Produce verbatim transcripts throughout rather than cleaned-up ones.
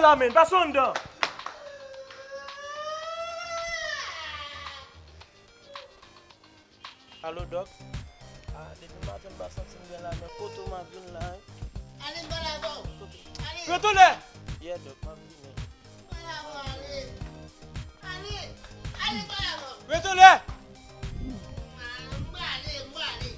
La, men, pase anndan. Alo, dòk? Ah, depi maten m pa santi m byen la, men kote w m ap vin la, hein? Ale, m pale avè w. Kote? Ale. Retounen! Yeah, dòk, m ap vini. M pale avè w, ale. Ale. Ale, m pale avè w. Retounen! M pale, m pale, m pale.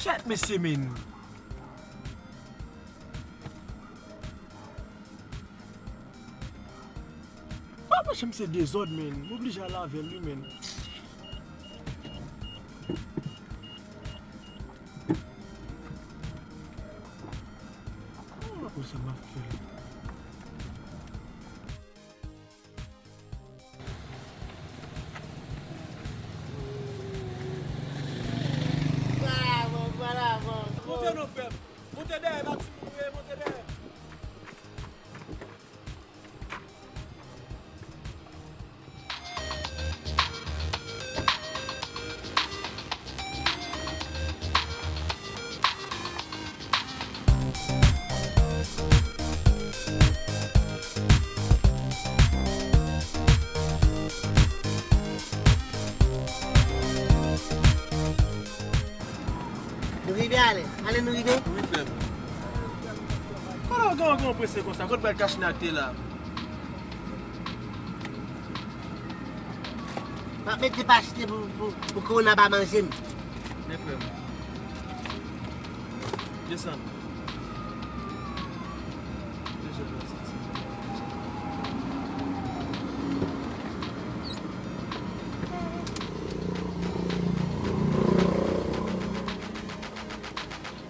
Kèt mesye, men. Pa panche m se dezòd, men. M oblije al avè l, wi, men. Oh, konsa m ap fè. Monte non, frè m. Monte dèyè, Maxime, monte dèyè. Nou rive, ale. Ale, nou rive. Wi, frè m. Kote w gen, gen prese konsa? Kot bèl kachnak te la? M ap mete pa achte pou, pou, pou kowona pa manje m. Men frè m. Desann. Desann, desann.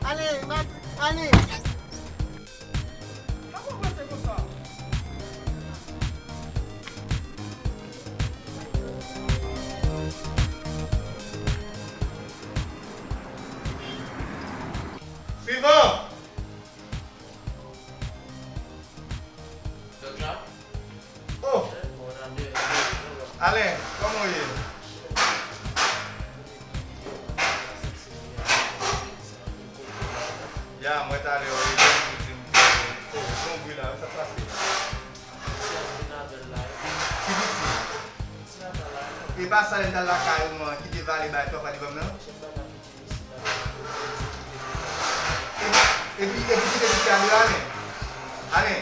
Ale, ale. Swivan! Oh! Alen, kòman w ye? Ya, mwen talè w rele m pou di m ke, oh, gon bri la, sa k pase? Ki piti? E pa sa lè m t al lakay ou an, ki te vale bay tòfa devan m nan? Epi, epi kite pitit la dwe, Alen. Alen,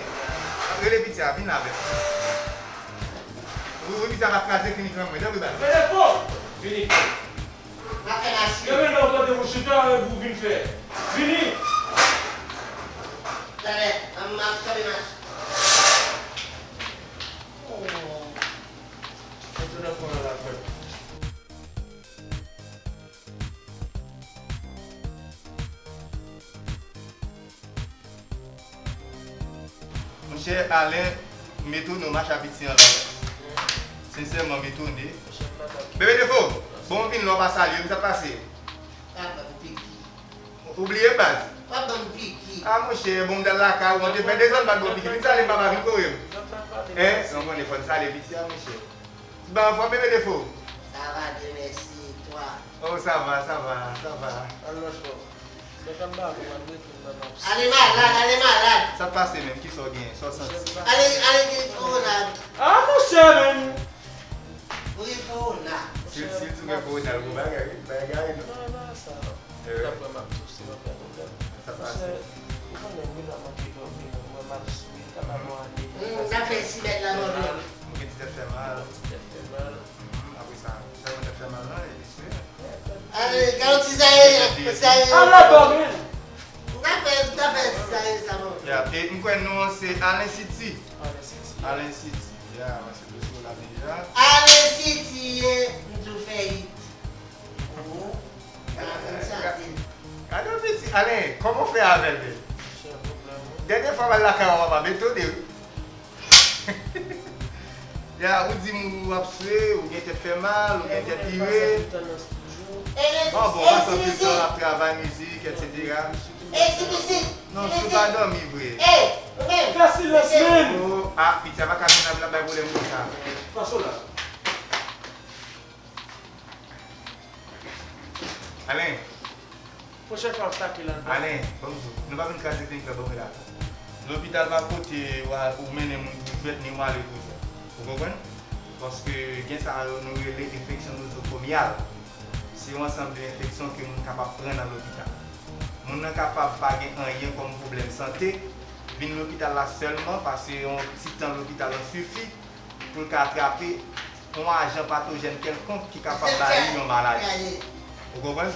rele pitit la, vin avè m. Wi, wi, pitit la p ap kraze fini pran mwen, tanpri baz. Vini. M ap fè mache. Yo, men non, kote pou chita, e pou vin fè. Vini. Talè, m ap kanpe mache. Oh. Mwen tounen konnen la fèt. Monchè Alen, m etone w mache a piti an la. Sensèman, m etone. Bebe Defo, bon, vin la w pa salye m, sa k pase? Pa ban m piki. Ou bliye m, baz? Pa ban m piki. Ah, monchè, bon, m t al lakay ou, mwen te fè dezòd, m pa t ba w piki. Vin salye m, papa, vin kore m. Hein? Non, konnen fò n salye piti a, monchè. Ti ba anfòm, Bebe Defo? Ça va, Dieu merci, et toi? Oh, ça va, ça va, ça va. Al nan chò. Mèt anba pou m al rete nan map. Ale malad, ale malad. Sa k pase menm? Kisa w genyen? Sa w santi? Ale, ale gen kowona. Ah, monchè, menm. Ou gen kowona. Si, si l tou gen kowona, l gwo bagay, wi. Bagay, non. Non, non, sa. Eh. Dapre m ap souse, mwen fè pwoblèm. Sa pase. Monchè, ou konnen wi la manke dòmi, mwen mal sou, li ka ba mwen ane. Hmm, sa fè si bèt la mòde. Mwen gen ti tèt fè mal. Ti tèt fè mal. Hmm, apre sa, sa mwen tèt fè mal la, epi se. Ale, gade ti zaye, zaye. Ala dòmi. M ta fè, m ta fè ti zaye sa, mwen. Ya, E m kwè non an se Alen City. Alen City. Alen City. Ya, mwen se dosye w la deja. Alen City ye, m tou fè it. Oh. Gade yon piti, Alen, kòman w fè avè l menm? Dènye fwa m al lakay ou, papa, m etone wi. Ya, ou di m ou ap swe, ou gen tèt fè mal, ou gen tèt vire. Bon, bon, pase anpil tan ap travay, mizik, etsetera. Non, si w pa dòmi vre. Fè silans, menm! Oh, ah, piti a pa ka vin ap la bay pwoblèm konsa. Pase w la. Alen. Pwochèn fwa m ap atake l ankò. Alen, ban m di w, nou pa vin kraze klinik la, ban mwen la. Lopital pa kote ou mennen moun pou jwèt ni ou ale pou jwèt. Ou konprann? Paske gen sa yo nou rele enfeksyon nozokomyal. Se yon ansanm de enfeksyon ke moun kapab pran nan lopital. Moun nan kapab pa gen anyen kòm pwoblèm sante, vin lopital la sèlman, pase yon ti tan lopital an sifi pou l ka atrape yon ajan patojèn kèlkonk ki kapab ba li yon maladi. Ou konprann?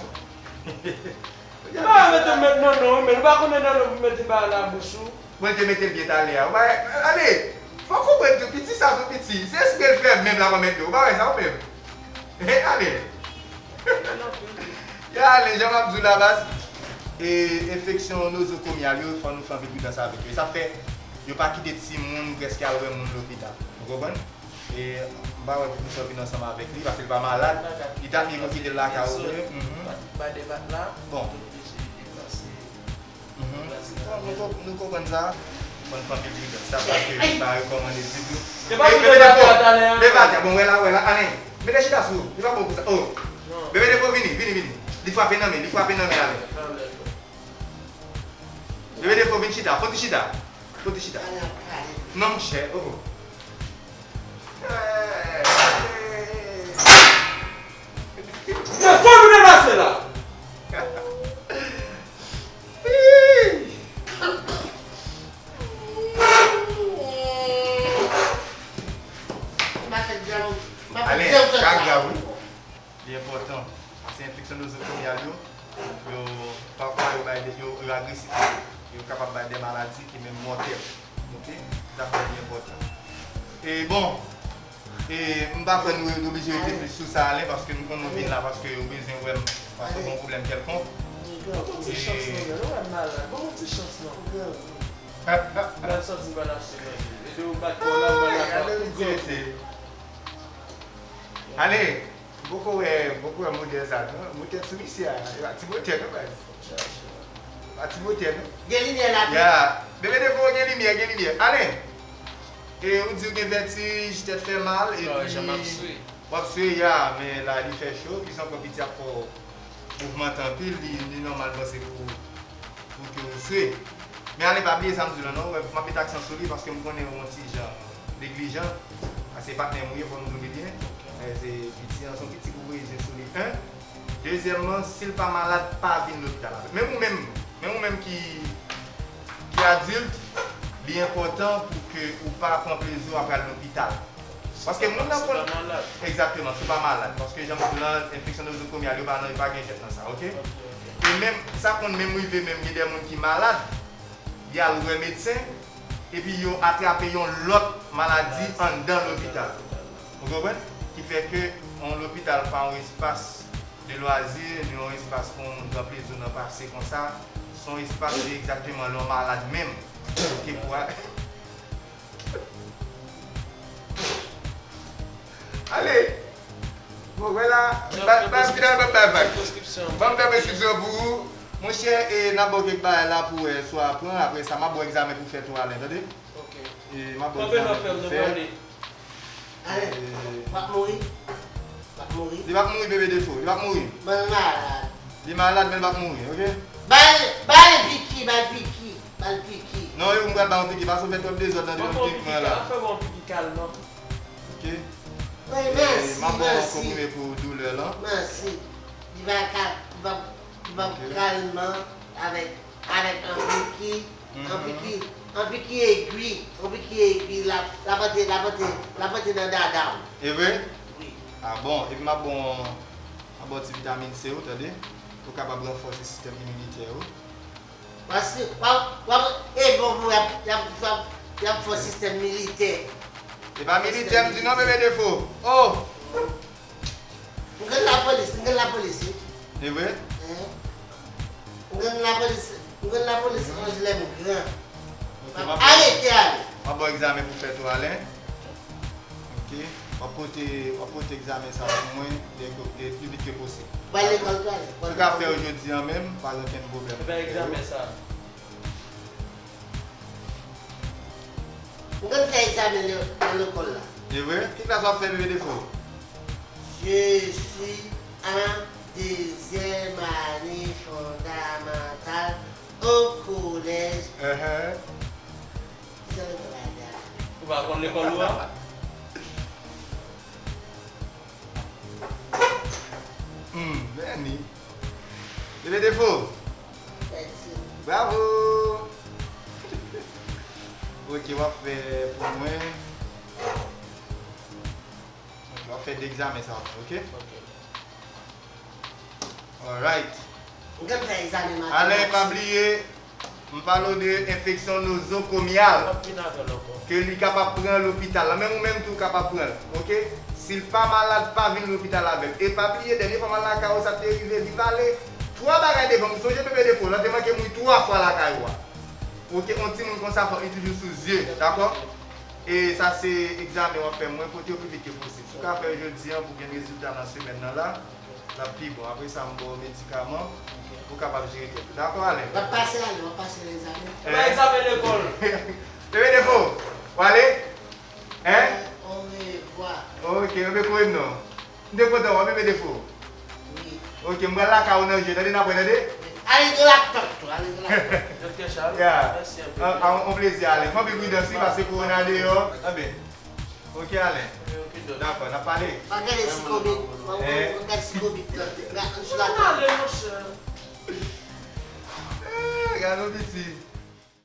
Ou pa mete m met nan non wi, men ou pa konnen nan non pou mete bagay nan bouch ou. Mwen te mete l byen talè a. Ou pa, ale, fò w konprann tou, piti sa tou piti. Se espre l fè menm la mwen mete w. Ou pa wè sa ou menm? He, ale. Ya ale, jan m ap di w la baz, e, enfeksyon nozokomyal yo, fò nou fè anpil pridans avèk yo. E sa fè, yo pa kite timoun prèske al wè moun lopital. Ou konprann? E m pa wè poukisa w vin ansanm avèk li, paske l pa malad. Li ta byen pou kite l lakay ou vre. Bon. Bon, nou konprann sa. Konn fanmi l pridans. Sa paske li pa rekòmande ditou. Bebe defo! Bebe atè, bon, wè la, wè la, Alen. Mete chita sou ou. Li pa bon pou sa. Oh. Bebe defo, vini, vini, vini. Li frape nan men, li frape nan men, Alen. Bebe defo, vin chita. Fon ti chita. Fon ti chita. Non, monchè. Oh, oh. Men fò nou depase la. Ale, ka grav wi. Li enpòtan. Paske enfeksyon nozokomyal yo, yo, pafwa yo bay de, yo, yo agresif. Yo kapab bay de maladi ki menm mòtèl. Oke? Zafè li enpòtan. E bon, e m pa kwè nou oblije rete plis sou sa, Alen, paske m konn nou vin la paske ou bezwen wè m, paske w gen yon pwoblèm kèlkonk. Ban m yon ti chans non, men, ou wè m malad. Ban m yon ti chans non. Mwen santi m pral achte manje. Ede w bat kò w la, mwen la, tout gòj. Ale, m poko wè, m poko wè modèl sa non. Motè sou misye a, e pa ti motè non baz. E pa ti motè non. Gen limyè la tou. Ya, bebe defo gen limyè, gen limyè. Ale. E ou di ou gen vètij, tèt fè mal, epi w ap swe ya, men la li fè cho, plis ankò piti ap fè w mouvmante anpil, li, li nòmal panse pou, pou ke w swe. Men ale pa bliye sa m di w lan non, w wè m ap met aksan sou li paske m konnen ou yon ti jan neglijan. Paske patnè m ou ye, fò m di w li byen. Se piti an, se yon piti kou brezin sou li. En. Dezyèmman, si l pa malad, pa vin lopital avè l. Menm ou menm, menm ou menm ki, ki adilt, li enpòtan pou ke ou pa pran plezi w ap pral lopital. Paske moun nan konn. Egzakteman, si w pa malad. Paske jan m di w lan, enfeksyon nozokomyal yo pa nan, yo pa gen jèt nan sa, oke? E menm, sa konn menm rive menm gen de moun ki malad, y al wè medsen, epi yo atrape yon lòt maladi anndan lopital. Ou konprann? Ki fè ke yon lopital pa yon espas de lwazi, ni yon espas pou moun pran plezi w nan pase konsa. Se yon espas ki egzakteman lè w malad menm. Oke, pou a. Ale! Bon, wè la, ba, ba, final, ban m bay vag. Ban m fè preskripsyon pou ou. Monchè, e, n ap ba w kèk bagay la pou w wè si w aprann. Apre sa, m ap ba w egzamen pou w fè tou, Alen, tande? E, m ap ba w egzamen pou w fè. Ale, w ap mouri. W ap mouri. Li p ap mouri, bebe defo. Li p ap mouri. Ban l malad. Li malad, men li p ap mouri, oke? Ba l, ba l piki, ba l piki. Ba l piki. Non, yo, m pral ba w piki. Pase w fè twòp dezòd nan de yon piki mwen la. Fè mwen yon piki kalman. Oke? Wi, mèsi, mèsi. M ap ba w yon konprime pou doulè lan. Mèsi. Li va ka, li va, li va kalman avèk, avèk yon piki. Anpi ki, anpi ki egwi, anpi ki egwi, l ap, l ap antre, l ap antre, l ap antre nan dada w. E vre? Wi. A bon, epi m ap ba w, m ap ba w ti vitamin C ou, tande? Pou w kapab ranfòse sistèm iminitè ou. Paske w ap, w ap, e bon pou y ap, y ap, y ap, y ap fè yon sistèm militè. Se pa militè m di non, Bebe Defo. Oh! M gen lapolis, m gen lapolis, wi. E vre? Ehe. M gen lapolis, m gen lapolis anj lè m gran. Ok, m ap arete ale. M ap ba w egzamen pou fè tou, Alen. Ok. W ap pote, w ap pote egzamen sa pou mwen le, le pli vit ke posib. Ba lekòl tou ale. Ou ka fè yo jodi an menm, pa gen okenn pwoblèm. Fè egzamen sa. M konn fè egzamen nan lekòl la. E vre? Ki klas w ap fè, Bebe Defo? Je suis en deuxième année fondamentale au collège. Ehe. Ki jan lekòl la ye a? Ou pa konn lekòl ou a? Hmm, Bernie. Bebe Defo. Bravo. Ok, w ap fè pou mwen. Ok, w ap fè de egzamen sa, ok? Ok. Alright. Ou gen fè egzamen matematik. Alen, pa bliye, m pale w de enfeksyon nozokomyal. Ke li kapab pran lopital la. Menm ou menm tou kapab pran l. Ok? Si l pa malad, pa vin lopital avè l. E pa bliye, dènye fwa m al lakay ou, sa te rive, li pale twa bagay devan m. Ou sonje, Bebe Defo, la te manke m ri twa fwa lakay ou a. Ok? Yon timoun konsa, fòk li toujou sou zye. Dakò? E sa se egzamen w ap fè mwen, pote yo pi vit ke posib. Si w ka fè yo jodi an pou gen rezilta nan semèn nan la, l ap pi bon. Apre sa, m ba w medikaman pou w kapab jere tèt ou. Dakò, Alen? W ap pase ale, w ap pase nan egzamen. Se pa egzamen lekòl. Bebe Defo, w ale? Hein? Orevwa. Ok, yo pe kouri m non. M te kontan wè w, Bebe Defo. Wi. Ok, m pral lakay ou nan je, tande, n ap wè, tande? Wi. Ale gen laptop tou, ale gen laptop. Doktè Charles, mèsi anpil. An, an, on plezi, Alen. Fè anpil pridans, wi, paske kowona deyò. Anben. Ok, Alen. Dakò, n ap pale. Pa gade si kobit, pa gade si kobit la. Gade sou laptop. Ale, monchè. Eh, gade yon piti.